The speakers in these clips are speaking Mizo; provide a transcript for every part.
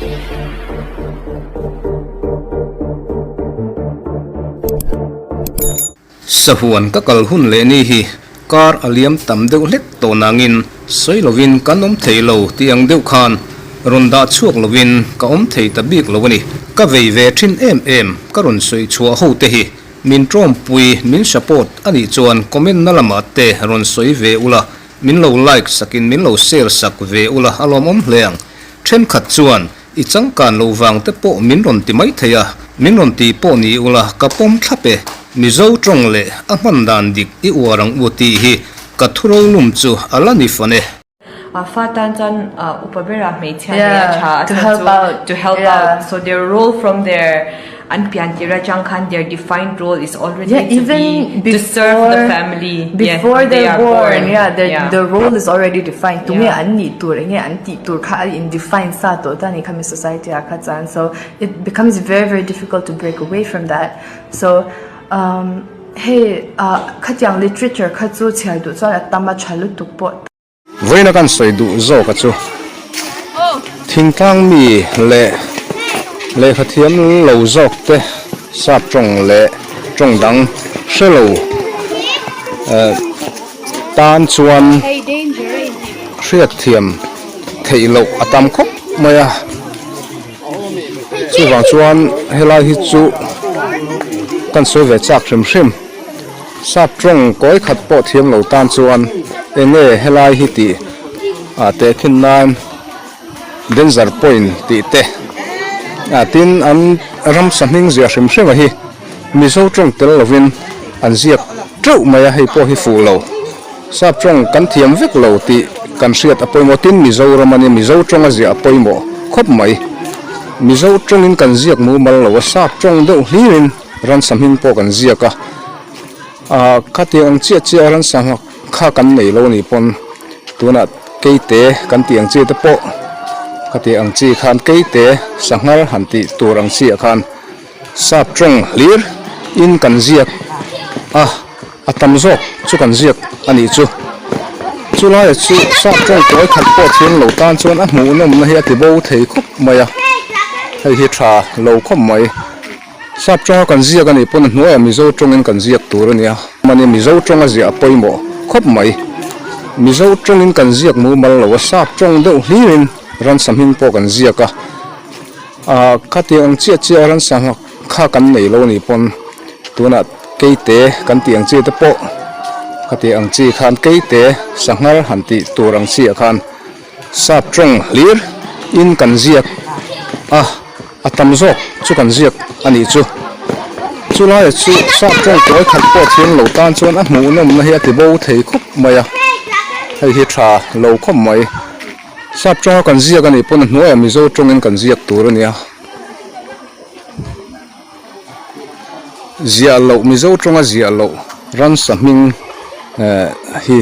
Sahuan ka kal hun leh ni hi kar a liam tam deuh hlek tawh nangin sawi lovin kan awm thei lo tih ang deuh khan rawn dah chhuak lovin ka awm thei ta bik lo a ni. Ka vei ve thin em em ka rawn sawi chhuah ho te hi min tawmpui min support a nih chuan comment na lamah te rawn sawi ve ula min lo like sakin min lo share sak ve ula a lawmawm hle ang. Thenkhat chuan I changkan loh vang te pawh min rawn ti mai thei a, min rawn ti pawh ni ula ka pawm thlap e. Mizo tawng leh a hman dan dik i uar ang u tih hi ka thurolum chu a la ni fan e. A fa tan chuan upa bera hmeichhia nei a tha a chhan chu to help out so their role from their An pian tir atang khan their defined role is already yeah, to be to serve the family before yeah, they're born, born. Yeah, their, yeah. the role is already defined. Tunge yeah. an nih tur enge an tih tur kha in define sa to ta ni khami society a kha chan. So it becomes very very difficult to break away from that. So um, hey uh, khatiang literature kha chu chhiar duh chuan a tama tha lutuk pawh. Vawiina kan sawi duh zawk a chu thingtlang mi leh lehkha thiam lo zawk te sap tawng leh tawng dang hre lo eh tan chuan hriat thiam theih loh a tam khawp mai a chuvang chuan helai hi chu kan sawi ve chak hrim hrim. Sap tawng kawi khat pawh thiam lo tan chuan eng nge helai hi tih ah teh khin nan danger point tih te ah tin an ramsa hming ziah hrim hrim a hi Mizo tawng tel lovin an ziak teuh mai a hei pawh hi fuh lo. Sap tawng kan thiam vek lo tih kan hriat a pawimawh tin Mizoram a nia Mizo tawng a ziah a pawimawh khawp mai. Mizo tawngin kan ziak mumal lo a sap tawng deuh hlirin Ransa hming pawh kan ziak a, ah khatiang ang chiah chiah a ransa kha kan nei lo a nih pawn tunah keite kan tih ang chi te pawh khatiang ang chi khan keite sanghal han tih tur ang chi ah khan sap tawng hlir in kan ziak a, a tam zawk chu kan ziak a nih chu. Chulaiah chu sap tawng kawi khat pawh thiam lo tan chuan a hmuhnawmna hi a ti bo thei khawp mai a, hei hi tha lo khawp mai. Sap tawnga kan ziak a nih pawn a hnuaiah Mizo tawngin kan ziak tur a nia. Mahni Mizo tawnga ziah a pawimawh khawp mai. Mizo tawngin kan ziak mumal lo a, sap tawng deuh hlirin ransa hming pawh kan ziak a. Ah khatiang ang chiah chiah ransa kha kan nei lo a nih pawn tunah keite kan tih ang chi te pawh khatiang ang chi khan keite sanghal han tih tur ang chi ah khan sap tawng hlir in kan ziak a. A tam zawk chu kan ziak a nih chu. Chu laiah chu sap tawng kawi khat pawh thiam lo tan chuan a hmuhnawmna hi a ti bo thei khawp mai a, hei hi tha lo khawp mai. Sap tawnga kan ziak a nih pawn a hnuaiah Mizo tawngin kan ziak tur a nia. Ziah loh Mizo tawnga ziah loh ransa hming eh hi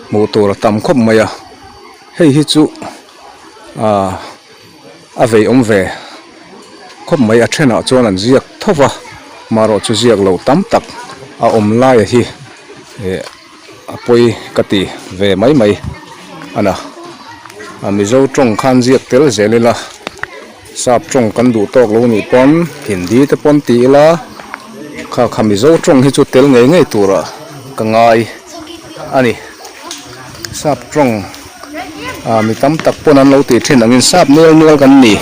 hmuh tur a tam khawp mai a, hei hi chu ah. A vei awm ve khawp mai a thenah chuan an ziak tho va marawh chu ziak loh tam tak a awm lai a hi eh a pawi ka ti ve mai mai a na a mizo tawng khan ziak tel zel ila sap tawng kan duh tawk lo nih pawn hindi te pawn ti ila kha kha mizo tawng hi chu tel ngei ngei turah ka ngai a ni sap tawng. Ah mi tam tak pawn an lo tih thin angin sap nel nual kan ni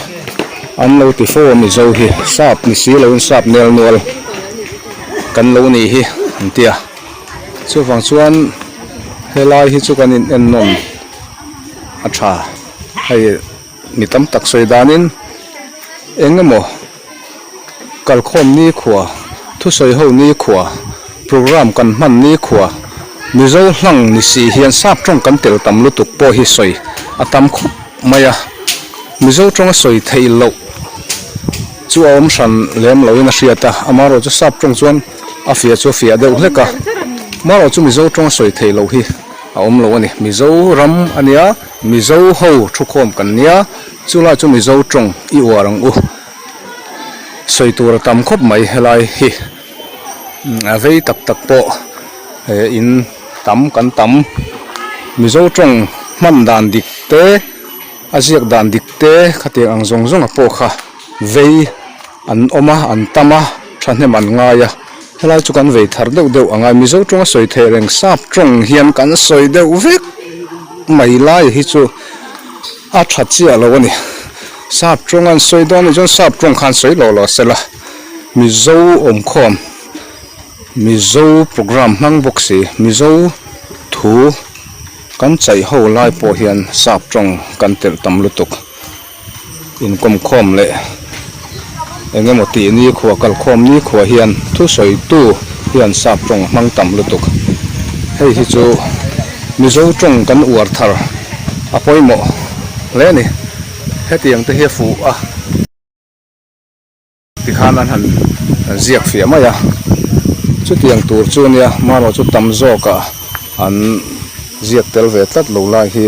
an lo ti fo a mizo hi sap ni si loin sap nel nual kan lo nih hi an ti a chuvang chuan helai hi chu kan in en nawm a tha hei mi tam tak sawi danin eng emaw kalkhawm nikhua thusawi ho nikhua program kan hman nikhua Mizo hlang ni si hian sap tawng kan tel tam lutuk pawh hi sawi a tam khawp mai a Mizo tawnga sawi theih loh chu a awm hran lem loin a hriat a amaherawhchu sap tawng chuan a fiah chu a fiah deuh hlek a amaherawhchu Mizo tawnga sawi theih loh hi a awm lo a ni Mizoram a nia Mizo ho thukhawm kan nia chulai chu Mizo tawng i uar ang u. Sawi tur a tam khawp mai helai hi a vei tak tak pawh in tam kan tam Mizo tawng hman dan dik te. A ziak dan dik te khatiang ang zawng zawng a pawh kha vei an awm a, an tam a, thahnem an ngai a. Helai chu kan vei thar deuh deuh ang a, Mizo tawnga sawi theih reng sap tawng hian kan sawi deuh vek mai lai hi chu a tha chiah lo a ni. Sap tawng an sawi dawn anih chuan sap tawng khan sawi lo lo sela, Mizo awmkhawm, Mizo program hmang bawk si, Mizo thu kan chaih ho lai pawh hian sap tawng kan telh tam lutuk. Inkawmkhawm leh eng emaw tih ni khuah kalkhawm ni khuah hian thusawitu hian sap tawng hmang tam lutuk. Hei hi chu Mizo tawng kan uar thar a pawimawh hle a ni. Hetiang te hi a fuh a. Tikhan an han ziak fiah mai a, chutiang tur chu nia marawh chu tam zawkah an ziak tel ve tlat lo lai hi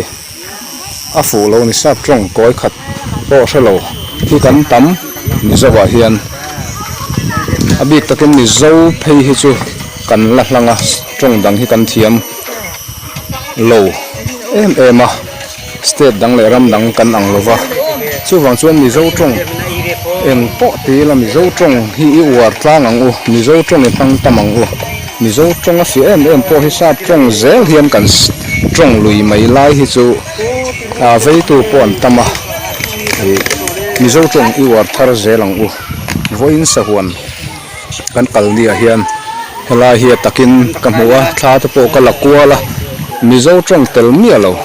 a fuh lo ni sap tawng kawi khat pawh hre lo hi kan tam Mizoah hian a bik takin Mizo phei hi chu kan la hlang a tawng dang hi kan thiam lo em em a. State dang leh ram dang kan ang lova, chuvang chuan Mizo tawng eng pawh ti ila Mizo tawng hi i uar tlang ang u, Mizo tawng i hmang tam ang u, Mizo tawng a fiah em em pawh hi sap tawng zel hian kan tawng lui mai lai hi chu a veitu pawh an tam a, ih Mizo tawng i uar thar zel ang u, vawiin sahuan kan kal niah hian helai hi a takin ka hmu a thla te pawh ka la kual a mizo tawng tel miah lo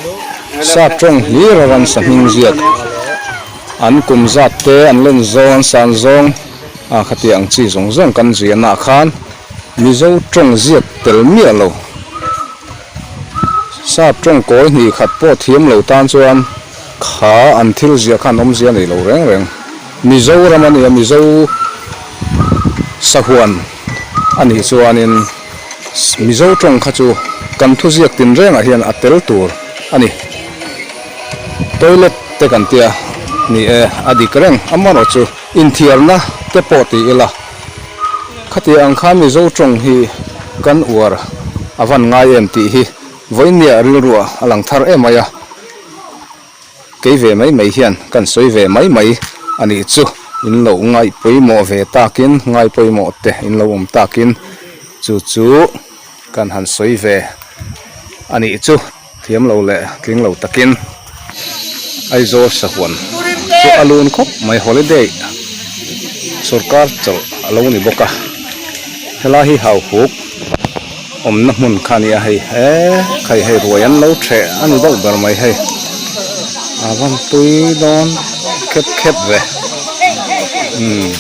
sap tawng hlir a ransa hming ziak an kum zat te an len zawng an san zawng a khatiang ang chi zawng zawng kan ziahna ah khan mizo tawng ziak tel miah lo sap tawng kawi hnih khat pawh thiam lo tan chuan kha an thil ziah khan awmzia nei lo reng reng. Mizoram a nia Mizo sahuan a nih chuanin Mizo tawng kha chu kan thuziak tinrengah hian a tel tur a ni. Toilet te kan tia ni e a dik reng amaherawh chu inthiarna te pawh ti ila khatiang ang khan Mizo tawng hi kan uar a van ngai em tih hi vawinia rilruah a lang thar em mai a. Kei ve mai mai hian kan sawi ve mai mai a nih chu, in lo ngaih pawimawh ve takin, ngai pawimawh te in lo awm takin chu chu kan han sawi ve a nih chu, thiam lo leh tling lo takin Aizawl sahuan chu a lun khawp mai, holiday sorkar chawlh a lo ni bawk a, helai hi hauhuk. Awmna hmun kha a ni a hei he khai hei ruai an lo theh a ni deuh ber mai hei a van tui dawn khep khep ve umm.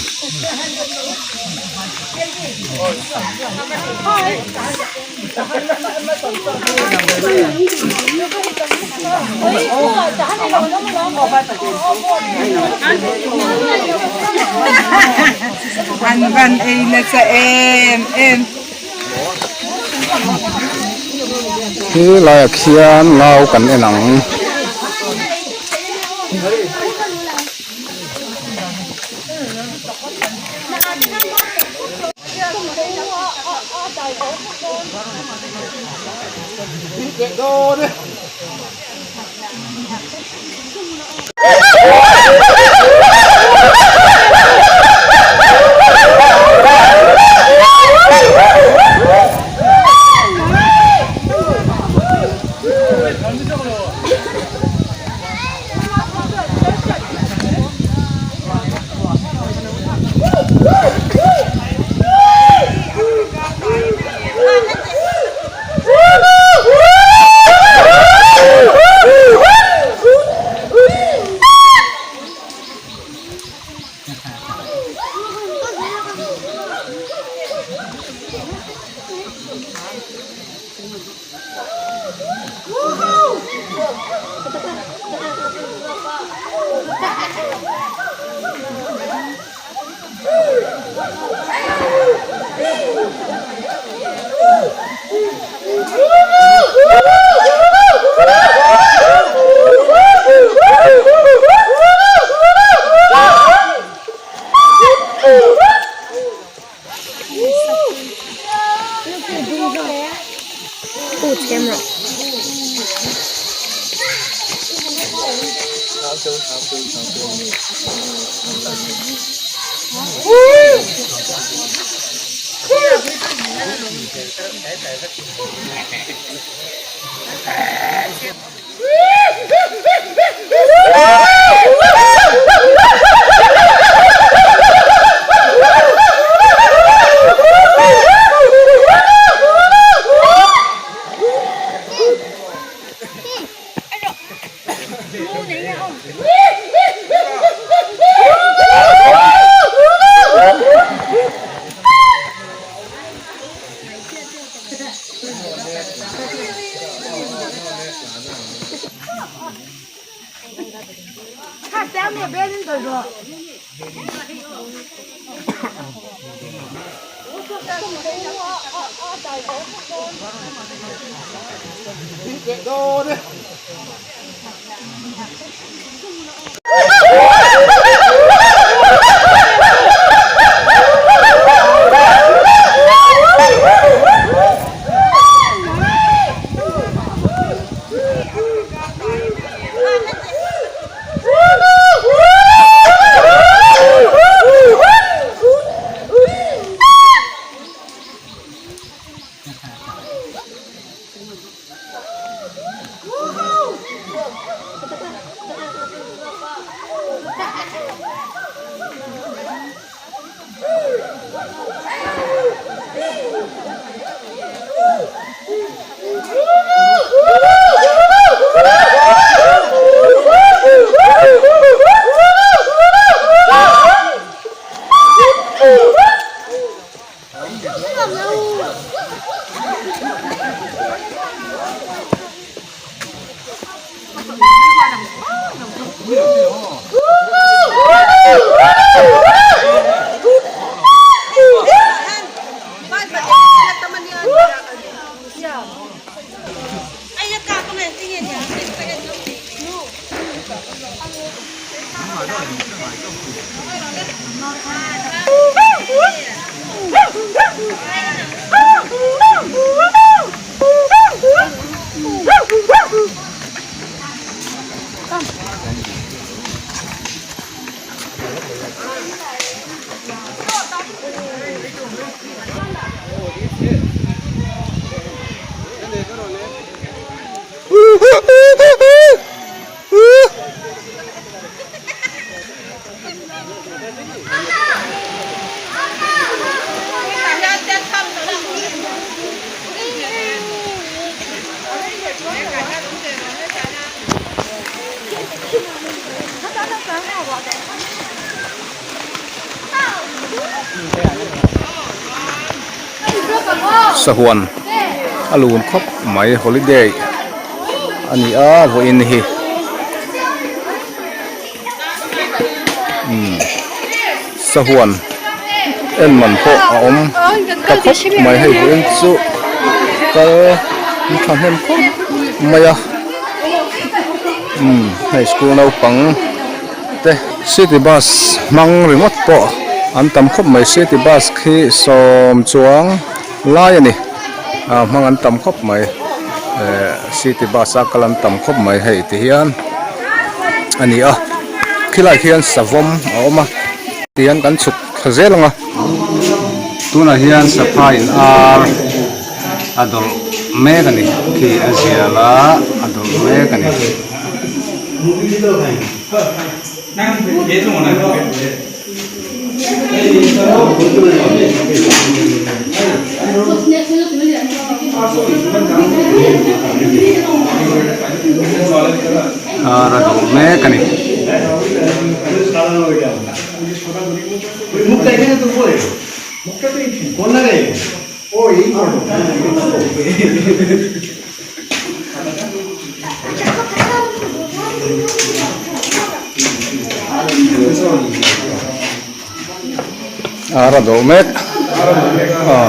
An van ei nasa em em. Khi laiah khian ngau kan en ang. Sahuan a lun khawp mai holiday a ni a vawiin hi umm sahuan en man pawh a awm ta khawp mai hei vawiin chu kal an thahnem khawp mai a umm hei school naupang te city bus hmang ringawt pawh an tam khawp mai city bus khi sawm chuang lai a ni ah hmang an tam khawp mai eh city bus a kal an tam khawp mai hei ti hian a ni a khilai khian savawm a awm a tihian kan chhuk thla zel ang a tunah hian saphai in ar a dawlh mek a ni khi a zial a a dawlh mek a ni. Ar a dawlh mek a ni. Ar a dawh mek a.